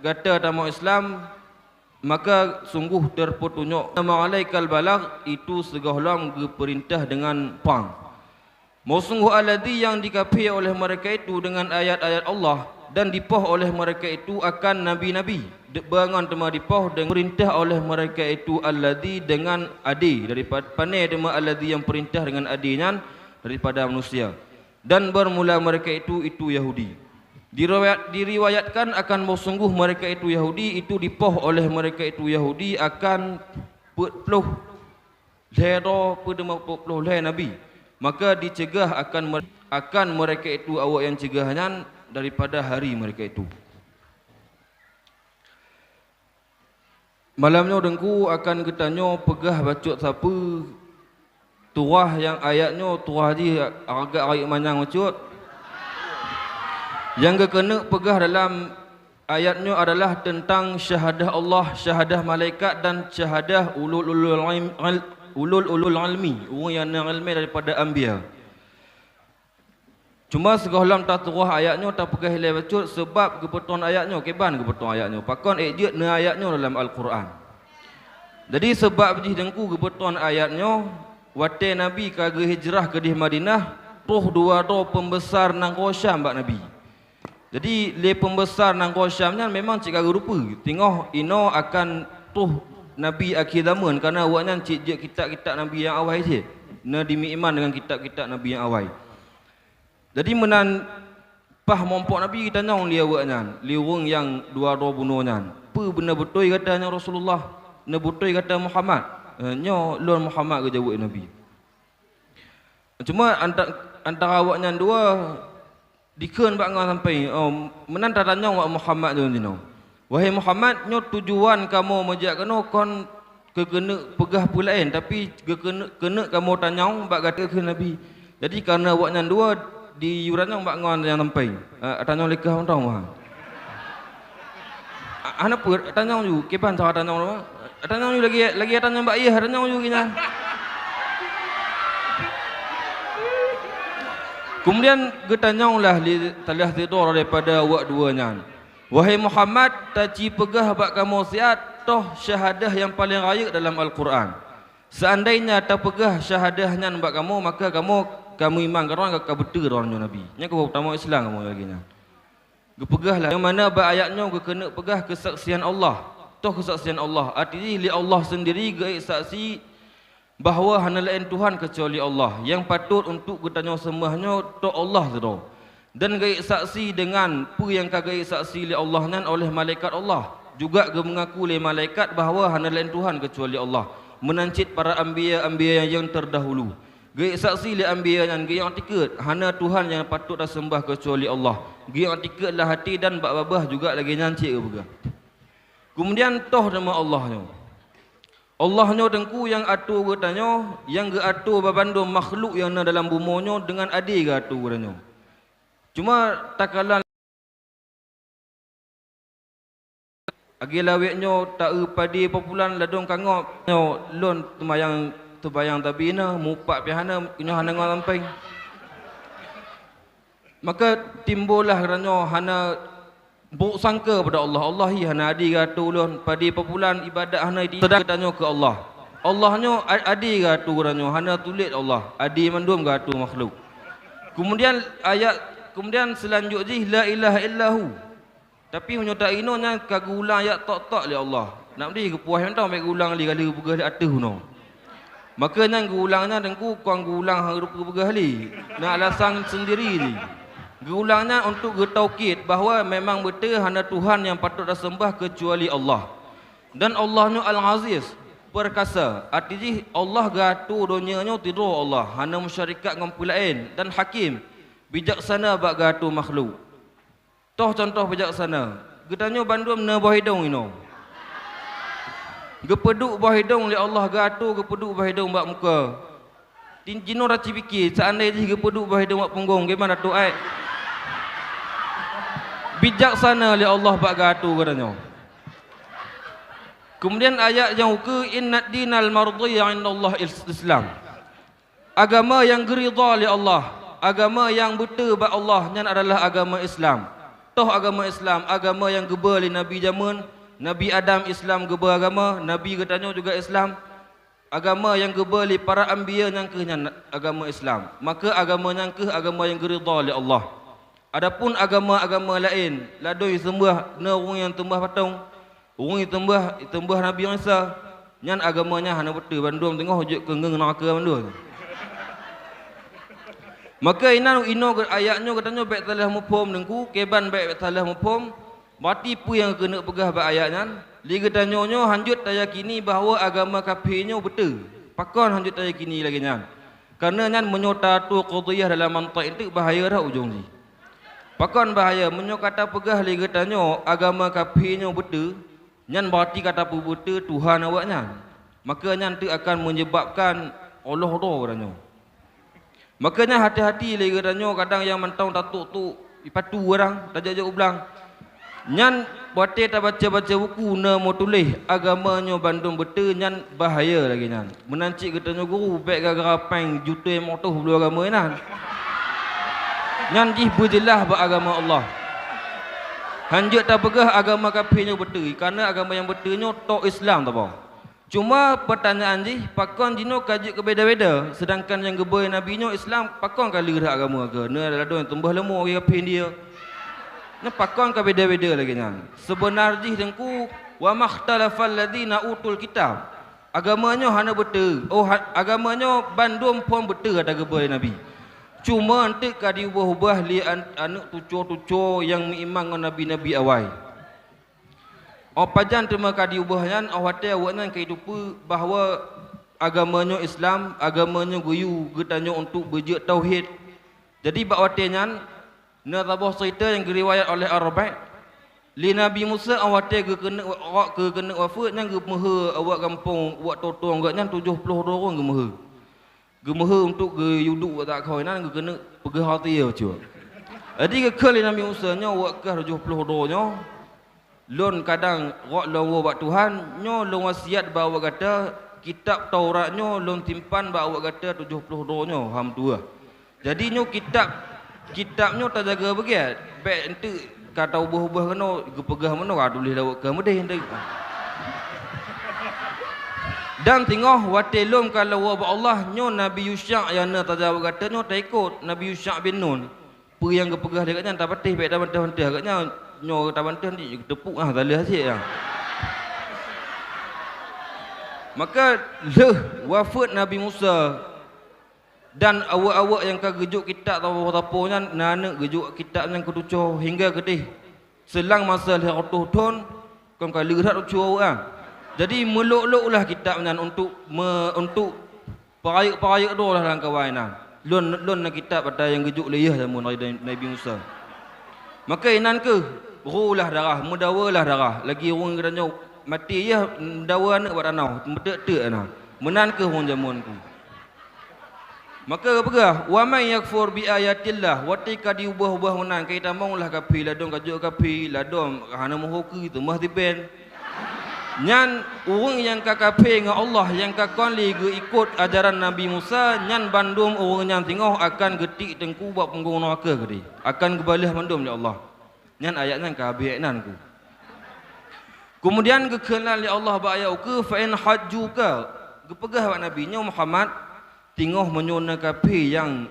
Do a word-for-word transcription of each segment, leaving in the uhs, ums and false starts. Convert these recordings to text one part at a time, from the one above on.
gata tamong Islam, maka sungguh teupeutunyok. Nama alaikal balagh, itu sigohlom geupeurintah deungon pang. Meusunggôh alladzi nyang dikafé oleh mereka itu dengan ayat-ayat Allah dan dipoh oleh mereka itu akan nabi-nabi. De-, beungon teuma dipoh dan peurintah oleh mereka itu alladzi dengan adé daripada, pane teuma alladzi nyang peurintah dengan adé nyan daripada manusia. Dan bermula mereka itu, itu Yahudi. Diriwayat-, diriwayatkan akan bahwa sungguh mereka itu Yahudi, itu dipoh oleh mereka itu Yahudi akan peuet ploh lhée droe, peuet ploh lhée nabi. Maka dicegah akan mer-, akan mereka itu awak nyang cegah nyan daripada hari mereka itu. Malam nyoe Teungku akan geutanyoe peugah bacut sapeue tuah nyang ayat nyoe tuah jih agak rayeuk manyang bacut. Nyang geukeuneuk peugah dalam ayat nyoe adalah teuntang syahadah Allah, syahadah malaikat dan syahadah ulul-ulul ilm-, il-, ulul-ulul ilmi, ureuëng nyang na iéleumé daripada anbiya. Cuma sigohlom tatuah ayat nyoe tapeugah ilée bacut seubab geupeutrön ayat nyoe, kiban geupeutrön ayat nyoe. Pakon ék jeuet na ayat nyoe dalam Al-Qur'an. Jadi seubab jih Teungku geupeutrön ayat nyoe, watée Nabi ka geuhijrah keudeh Madinah, troh dua droe peumbesar nanggroe Syam bak Nabi. Jadi lé peumbesar nanggroe Syam nyan memang cit ka geurupeue, teungoh inoe akan troh nabi akhé zaman, kareuna awaknyan cit jeuet kitab-kitab nabi nyang awai cit, na jimeuiman deungon kitab-kitab nabi nyang awai. Jadi meunan paih muphom Nabi geutanyong lé awaknyan, lé ureuëng nyang dua droe bunoe nyan, "Peue beuneubeutoe gata nyoe Rasulullah? Neubeutôi gata Muhammad?" "Eh, nyoe lôn Muhammad," geujaweueb Nabi. Cuma anta-, antara awaknyan dua dikheun bak ngon sampai, "Oh, meunan tatanyong bak Muhammad nyoe jinoe." "Wahai Muhammad, nyoe tujuan kamoe meujak keunoe kon keu keuneuk peugah peue laén, tapi geukeuneuk, keuneuk kamoe tanyong bak gata," kheun Nabi. Jadi kareuna awaknyan dua diyue tanyong bak ngon nyang sampéng, "Ah, tanyong lé kah mantong, Muhammad?" "Ah, hana peue, tanyong ju, kiban cara tanyong tu, ah?" "Tanyong ju lagi, lagi tanyong bak yah, tanyong ju lagi nyan." Keumudian geutanyonglah lé salah sidroe daripada awak dua nyan, "Wahai Muhammad, taci peugah bak kamoe siat toh syahadah nyang paleng rayeuk dalam Al-Qur'an. Seandainya tapeugah syahadah nyan bak kamoe, maka kamoe ka meuiman keudroe, ka beutôi droeneuh Nabi. Nyan ka tamong Islam kamoe lagée nyan." Geupeugahlah, nyang mana bak ayat nyoe geukeuneuk peugah keusaksian Allah. Toh keusaksian Allah, arti jih lé Allah seundiri geuék saksi bahwa hana laén Tuhan keucuali Allah, nyang patôt untuk geutanyoe seumah nyoe toh Allah sidroe. Dan geuék saksi deungon peue nyang ka geuék saksi lé Allah nyan oleh malaikat Allah. Juga geumeungaku lé malaikat bahwa hana laén Tuhan keucuali Allah, meunan cit para anbiya-anbiya nyang teurdahulu. Geuék saksi lé anbiya nyan geuiktikeuet hana Tuhan nyang patôt taseumah keucuali Allah. Geuiktikeuet lam até dan bak babah juga lagée nyan cit geupeugah. Keumudian toh nama Allah nyoe. Allah nyoe Teungku nyang atô geutanyoe, nyang geuatô banmandum makhluk nyang na dalam bumoe nyoe deungon adé geuatô geutanyoe. Cuma takalon lagée lawét nyoe ta-eu padé papulan ladôm kangok nyoe lôn teumayang, teubayang tabi na mupak pih hana, nyoe hana ngon lampéng. Maka timbullah geutanyoe hana brôk sangka bak Allah. Allah hi hana adé geuatô lôn, padé papulan ibadat hana di-, seudang geutanyoe keu Allah. Allah nyoe a-, adé geuatô geutanyoe, hana tulét Allah, adé mandum geuatô makhluk. Keumudian ayat, keumudian seulanjut jih, "La ilaha illahu." Tapi meunyoe tainoe nyan ka geuulang ayat tok-tok lé Allah. Nak meunan geupuih mantong bék geuulang lé, ka lheueh geupeugah lé ateueh unoe. Maka nyan geuulang nyan Teungku kon geuulang hana geupeugah lé. Na alasan seundiri jih. Geuulang nyan untuk geutaukid bahwa memang beutôi hana Tuhan nyang patôt taseumah keucuali Allah. Dan Allah nyoe Al-Aziz, peurkasa. Arti jih Allah geuatô donya nyoe sidroe Allah, hana meusyarikat ngon peue laén, dan Hakim, bijaksana bak geuatô makhluk. Toh cuntoh bijaksana, geutanyoe bandum na boh idong inoe. Geupeuduek boh idong lé Allah geuatô, geupeuduek boh idong bak muka. Tin-, jinoe taci pike, seandai jih geupeuduek boh idong bak punggong, gimana tu ai? Bijaksana lé Allah bak geuatô geutanyoe. Keumudian ayat nyang ukeue, "Innad dinal mardiyya 'indallah is-, Islam." Agama nyang geuridha lé Allah, agama nyang beutôi bak Allah nyan adalah agama Islam. Toh agama Islam, agama nyang geuba lé Nabi jameun, Nabi Adam Islam geuba agama, Nabi geutanyoe juga Islam. Agama nyang geuba lé para anbiya nyang kheueh nyan agama Islam. Maka agama nyan kheueh agama nyang geuridha lé Allah. Adapun agama-agama laén, ladôm seumbah na ureuëng nyang seumbah patong, ureuëng seumbah, seumbah Nabi Isa, nyan agama nyan hana beutôi, bandum teungoh jeuet keu ngeung neuraka bandum. Maka inan inoe ayat nyoe geutanyoe bék salah muphom, Teungku, kiban bék salah muphom. Berarti peue nyang keuneuk peugah bak ayat nyan? Lé geutanyoe nyoe hanjeuet tayakini bahwa agama kafé nyoe beutôi. Pakon hanjeuet tayakini lagée nyan? Kareuna nyan meunyoe taatoe qadhiyah dalam mantek eunteuk bahaya that ujong jih. Pakon bahaya? Meunyoe ka tapeugah lé geutanyoe agama kafé nyoe beutôi, nyan berarti ka tapeubeutôi Tuhan awaknyan. Maka nyan teuk akan menyebabkan Allah droe geutanyoe. Maka nyan hati-hati lé geutanyoe, kadang nyang mantong tatuk-tuk, ipatu ureuëng, tajak-jak u blang. Nyan watée tabaca-baca buku na meutuléh agama nyoe bandum beutôi, nyan bahaya lagée nyan. Meunan cit geutanyoe guru bék gara-gara péng jutée meutoh beuagama inan. Nyan jih beujeulaih bak agama Allah. Hanjeuet tapeugah agama kafé nyoe beutôi, kareuna agama nyang beutôi nyoe tok Islam saboh. Cuma peutanyaan jih, pakon jinoe ka jeuet keu beda-beda, seudangkan nyang geuba lé Nabi nyoe Islam, pakon ka le rhah agama keu? Na ladôm seumbah leumo lagée kafé India. Nyan pakon ka beda-beda lagée nyan? Seubeuna jih Teungku, "Wa makhtalafal ladzina utul kitab." Agama nyoe hana beutôi. Oh, ha-, agama nyoe bandum phon beutôi ata geuba lé Nabi. Cuma eunteuk ka jiubah-ubah lé an-, aneuëk tuco-tuco nyang meuiman ngon nabi-nabi awai. Óh pajan teuma ka jiubah nyan, óh watée awaknyan ka jiteupeue bahwa agama nyoe Islam, agama nyoe geuyue geutanyoe untuk beujeuet tauhid. Jadi bak watée nyan, na saboh ceurita nyang geuriwayat oleh Ar-Rabi', lé Nabi Musa óh watée geukeuneuk wa-, geukeuneuk wafeuet nyan geumeuhé awak gampông, awak tutong geuh nyan tujoh ploh droe ureuëng geumeuhé. Geumeuhé untuk geuyue duek bak takho inan geukeuneuk peugah hati ya cok. Jadi geukheun lé Nabi Musa, "Nyoe awak kah tujoh ploh droe nyoe, lôn kadang rot lôn woe bak Tuhan, nyoe lôn wasiat bak awak gata, kitab Taurat nyoe lôn simpan bak awak gata tujoh ploh droe nyoe, ha meutuwah. Jadi nyoe kitab, kitab nyoe tajaga beugét, bék eunteuk ka taubah-ubah keunoe, geupeugah meunoe ka tuléh lawét keu meudeh eunteuk." Dan singoh watée lom ka lawét bak Allah, nyoe Nabi Yusya nyang na tajak bak gata nyoe taikot, Nabi Yusya bin Nun. Peue nyang geupeugah lé gobnyan tapatéh, bék tabantah-bantah gobnyan, nyoe tabantah ni teupuk ah salah cit nyang. Maka lheueh wafeuet Nabi Musa, dan awak-awak nyang ka geujok kitab sapo-sapo nyan na aneuk geujok kitab nyan keu tuco hingga keudeh. Seulang masa lhèe reutôh thon, kon ka le that tuco awak nyan. Jadi meulok-lok lah kitab nyan untuk me-, untuk peurayeuk-peurayeuk droe lah lamkawan inan. Lôn, lôn na kitab ata nyang geujok lé yah jameun Nabi Musa. Maka inan keuh, ru lah darah, meudawa lah darah. Lagi ureueng geutanyoe maté yah, meudawa aneuk bak tanoh, meuteuk-teuk na. Meunan keuh ureueng jameun keuh. Maka geupeugah, "Wa may yakfur bi ayatillah," watée ka diubah-ubah meunan, ka jitamong lah kafé, ladôm ka jeuet kafé, ladôm hana meuhukeu, teumah siben. Nyan ureueng nyang ka kafé ngon Allah, nyang ka kon lé geuikot ajaran Nabi Musa, nyan bandum ureueng nyan singoh akan geutiek teungku bak punggong neuraka keudeh, akan geubaleh mandum lé Allah. Nyan ayat nyan ka habéh ayat nan ku. Keumudian geukheun lé Allah bak ayat ukeue, "Fa in hajjuka," geupeugah bak Nabi nyoe Muhammad, "Singoh meunyoe na kafé nyang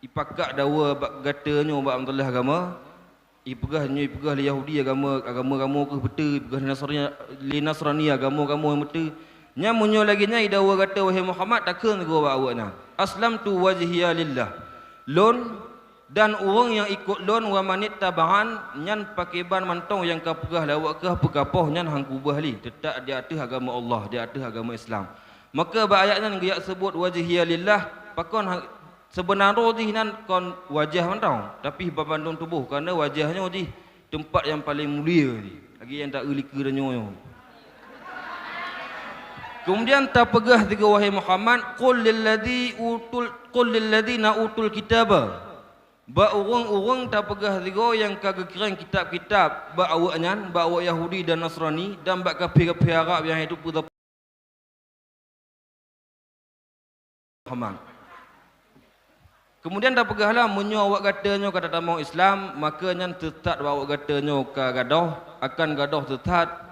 ipakak dawa bak gata nyoe bak masalah agama, ipeugah nyoe, ipeugah lé Yahudi agama, agama kamoe keuh beutôi, ipeugah lé Nasrani, lé Nasrani agama kamoe nyang beutôi. Nyan meunyoe lagée nyan idawa gata, wahé Muhammad, takheun sigoe bak awaknyan, 'Aslamtu wajhiya lillah.' Lôn dan ureueng nyang ikot lôn, 'wa manittaba'an,' nyan pakriban mantong nyang kapeugah lé awak keuh peukapoh nyan han kuubah lé, teutap di ateueh agama Allah, di ateueh agama Islam." Maka bak ayat nyan geujak seubut wajhiya lillah, pakon ha-, seubeuna droe jih nan kon wajah mantong, tapi banmandum tuboh, kareuna wajah nyoe jih teumpat nyang paleng mulia jih, lagée nyang taeu likeue tanyoe nyoe. Keumudian tapeugah sigoe, wahé Muhammad, "Qul lilladzi utul, qul lilladzina utul kitaba." Bak ureueng-ureueng tapeugah sigoe nyang ka geukirém kitab-kitab bak awaknyan, bak awak Yahudi dan Nasrani, dan bak kafé-kafé Arab nyang hai teupeue Muhammad. Keumudian tapeugah lah, meunyoe awak gata nyoe ka tatamong Islam, maka nyan teutap bak awak gata nyoe ka gadôh, akan gadôh teutap,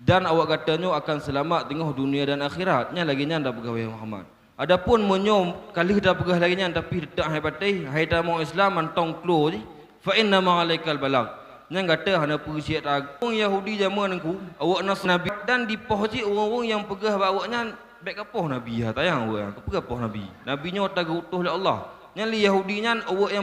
dan awak gata nyoe akan seulamat teungoh dunia dan akhirat. Nyan lagée nyan tapeugah wahai Muhammad. Adapun meunyoe ka lheueh tapeugah lagée nyan, tapi teutap hai patéh, hai tamong Islam mantong klo jih, fa innama alaikal balagh. Nyan gata hana peue siat taagong. Ureuëng Yahudi jameun nangku, awak nas Nabi dan dipoh cit ureuëng-ureuëng nyang peugah bak awaknyan, bék kapoh Nabi, ya, tanyong awaknyan, kapeue kapoh Nabi? Nabi nyoe ka geu-utus lé Allah. Nyan lé Yahudi nyan awak nyang